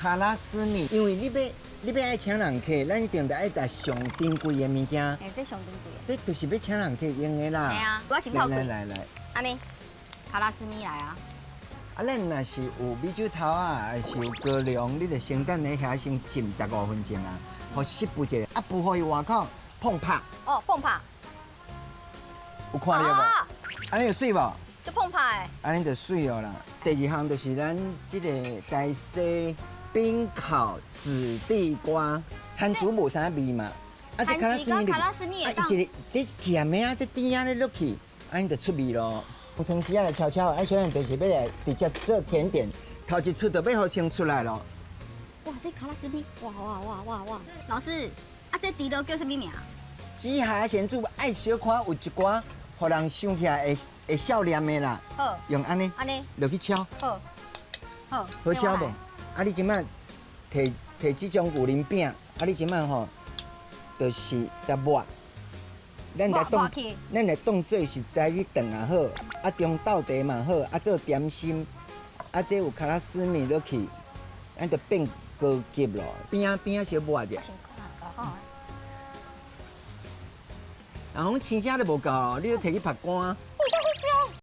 卡拉斯米，因為你欲愛請人客，咱一定著愛帶上珍貴的物件。欸，這上珍貴的。這就是欲請人客用的啦。嘿啊，我先泡來來來來，按呢，卡拉斯米來啊。啊，咱若是有米酒頭啊，還是有高粱，你就先等咧遐先浸15分鐘啊，予濕布一下，啊，浮予伊外口膨拍。哦，膨拍。有看著無？按呢有媠無？就膨拍的。按呢就媠哦啦。第二項就是咱這個台西冰烤紫地瓜，番薯無啥味嘛。啊，這卡拉斯米，卡拉斯米啊，伊一個這鹹的啊，這甜啊咧落去，按呢就出味咯。有湯匙仔來敲敲，啊，小人就是欲來直接做甜點，頭一出就欲予先出來咯。哇，這卡拉斯米，哇哇哇哇哇！老師，啊，這豬肉叫啥物名？紫霞仙子愛小可有一寡，予人想起來會笑臉的啦。好，用按呢，按呢，落去敲。好，好，好敲無？啊，你這擺提提這種牛奶餅，啊，你這擺吼，就是共抹。咱來當做是早起頓也好，啊中晝茶嘛好，啊做點心，啊這有卡拉斯米落去，咱就變高級咯。邊仔邊仔小抹者。啊，講青椒都無夠，你都提去曝乾。